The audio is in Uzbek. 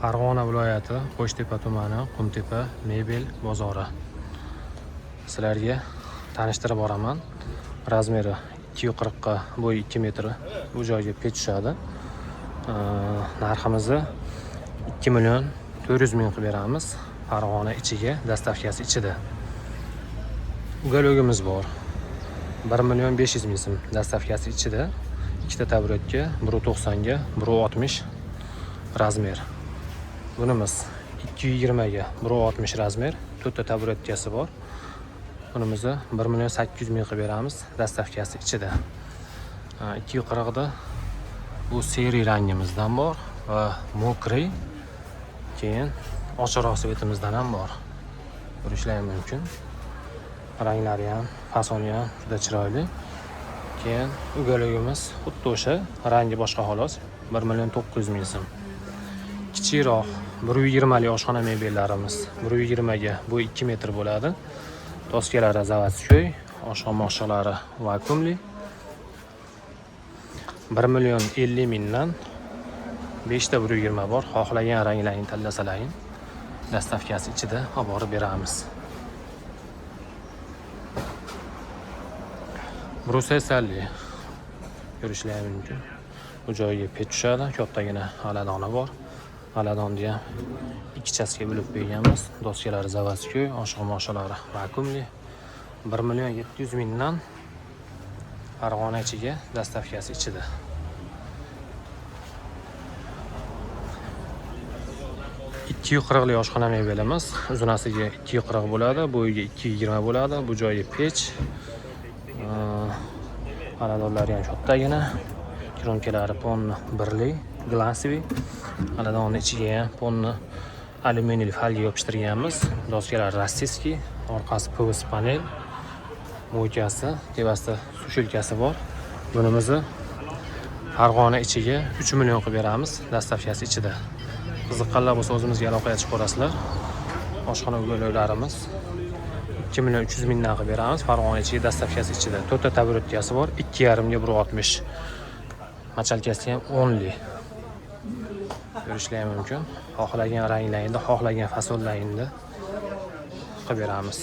Farg'ona viloyati Qo'shtepa tumani Qumtepa mebel bozori. Sizlarga tanishtirib boraman. Razmeri 240 ga bo'yi 2 metr. Bu joyga pech tushadi. Narximizni 2 million 400 ming qilib beramiz. Farg'ona ichiga, доставка si ichida. Уголок imiz bor. 1 million 500 ming so'm, доставка si ichida. Ikkita taburetka 1.90 ga 1.60 размер. Bunimiz 220 ga 1.60 размер, to'rtta taburetkasi bor. Bunimizni 1 million 800 ming qilib beramiz, доставка si ichida. 240 da bu серый rangimizdan bor va мокрый, keyin ochiqroq цвет imizdan ham bor. Ko'rishlari mumkin. Ranglari ham, fasoni ham juda chiroyli. Keyin уголок imiz xuddi o'sha, rangi boshqa xolos. 1 million 900 ming so'm. Kichikroq 120 lik oshxona mebellarimiz 120 ga bu 2 metr bo'ladi. Doskalari заводской, oshxona moshinalari vakuumli. 1 million 50 mingdan 5 ta 120 bor. Xohlagan ranglarini tanlasalaring, доставка si ichida olib borib beramiz. Brusselli ko'rishlari mumkin. Bu joyga pech tushadi, kattagina g'aladoni bor. G'aladonni ham ikkichasiga bo'lib qo'yganmiz. Doskalari заводской, oshiq moshalari vakuumli. 1 million 700 mingdan Farg'ona ichiga, доставка si ichida. 240 lik oshxona mebelimiz uzunasiga 240 bo'ladi, bo'yiga 220 bo'ladi. Bu joyi pech. G'aladonlari ham kattagina. Кромка lari полный birli, глянцевый. G'aladonni ichiga ham полный alyuminiyli фольга yopishtirganmiz. Doskalari российский, orqasi PVC panel, мойка si, tepasida сушилка si bor. Bunimizni Farg'ona ichiga 3 million qilib beramiz, доставка si ichida. Qiziqqanlar bo'lsa, o'zimizga aloqaga chiqib ko'rasizlar. Oshxona уголок larimiz 2 million 300 mingdan qilib beramiz. Farg'ona ichiga, доставка si ichida. To'rtta taburetkasi bor, 2,5 ga 1.60. Мочалка si ham 10 li. Ko'rishlari mumkin. Xohlagan ranglarida, xohlagan fasonlarida qilib beramiz.